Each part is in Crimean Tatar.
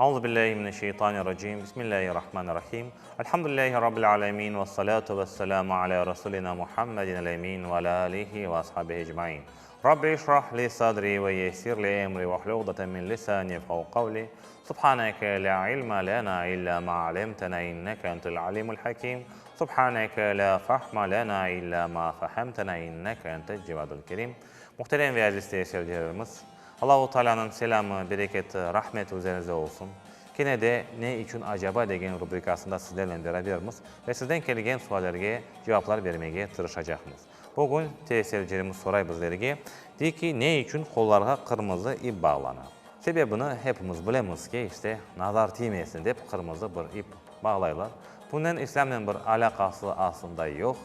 Auzu billahi mineşşeytanirracim. Bismillahirrahmanirrahim. Elhamdülillahi rabbil alemin ve salatu vesselamu ala rasulina Muhammedin el-emin ve ala alihi ve ashabihi ecmain. Rabbi işrah li sadri ve yessir li emri ve hlul uqdeten min lisani yefqahu qavli. Subhaneke la ilme lena illa ma alemtena inneke entel alimul hakim. Subhaneke la fahme lena illa ma fahemtena inneke entel cevadul kerim. Muhterem ve aziz seyircilerimiz, Allahu Taalânıñ selâmı, bereketi, rahmeti üzeriñizde olsun. Kene de Ne içün acaba degen rubrikasında sizlernen berabermiz ve sizden kelgen suallerge cevaplar bermege tırışacaqmız. Bugün tesircilerimiz soray bizlerge, dey ki, ne içün qollarğa qırmızı ip bağlana? Sebebini hepimiz bilemiz ki, işte, nazar tiymesin dep qırmızı bir ip bağlaylar. Bunen İslâmnen bir alâqası aslında yoq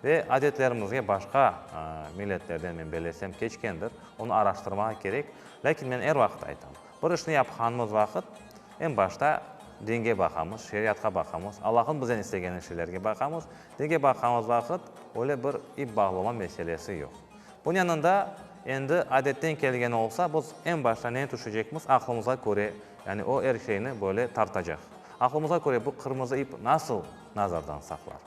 ve adetlerimizge başqa milletlerden, men bellesem, keçkendir. Onı araştırmağa kerek. Lâkin men er vaqıt aytam, bir işni yapqanımız vaqıt, eñ başta dinge baqamız, şeriatqa baqamız, Allah'ın bizden istegeni şeylerge baqamız. Dinge baqqanımız vaqıt, öyle bir ip bağlama meselesi yoq. Bunıñ yanında, endi adetten kelgeni olsa, biz eñ başta neni tüşecekmiz, aqlımızğa köre, yani o er şeyni böyle tartacaq. Aqlımızğa köre bu qırmızı ip nasıl nazardan saqlar?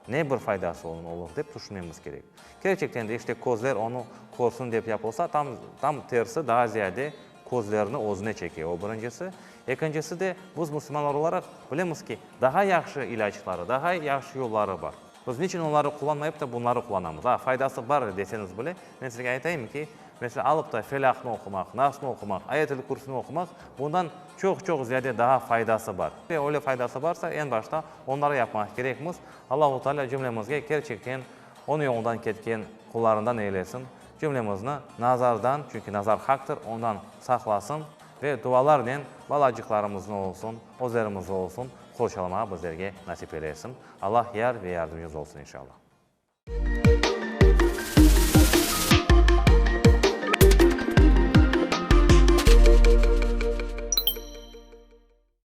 Ne bir faydası onıñ olur, dep tüşünmemiz kerek. Kerçekten de, işte, közler onı körsün dep yapılsa, tam, tam tersi, daa ziyade közlerni özüne çeke, o birincisi. Ekincisi de, biz musulmanlar olaraq bilemiz ki, daha yahşı ilâcları, daha yahşı yolları bar. Biz niçün onları qullanmayıp da bunları qullanamız? A, faydası bar deseñiz bile, men sizge aytayım ki, meselâ, alıp da Felâqnı oqumaq, Nasnı oqumaq, Ayet-el-Kürsüni oqumaq, bundan çoq-çoq ziyade daha faydası bar. Ve öyle faydası barsa, eñ başta onları yapmaq kerekmiz. Allahu Teala cümlemizge kerçekten Onıñ yolundan ketken qullarından eylesin, cümlemizni nazardan, çünki nazar haqtır, ondan saqlasın ve dualarnen balacıqlarımıznı olsun, özlerimizni olsun qorçalamağa bizlerge nasip eylesin. Allah yar ve yardımcımız olsun, inşallah.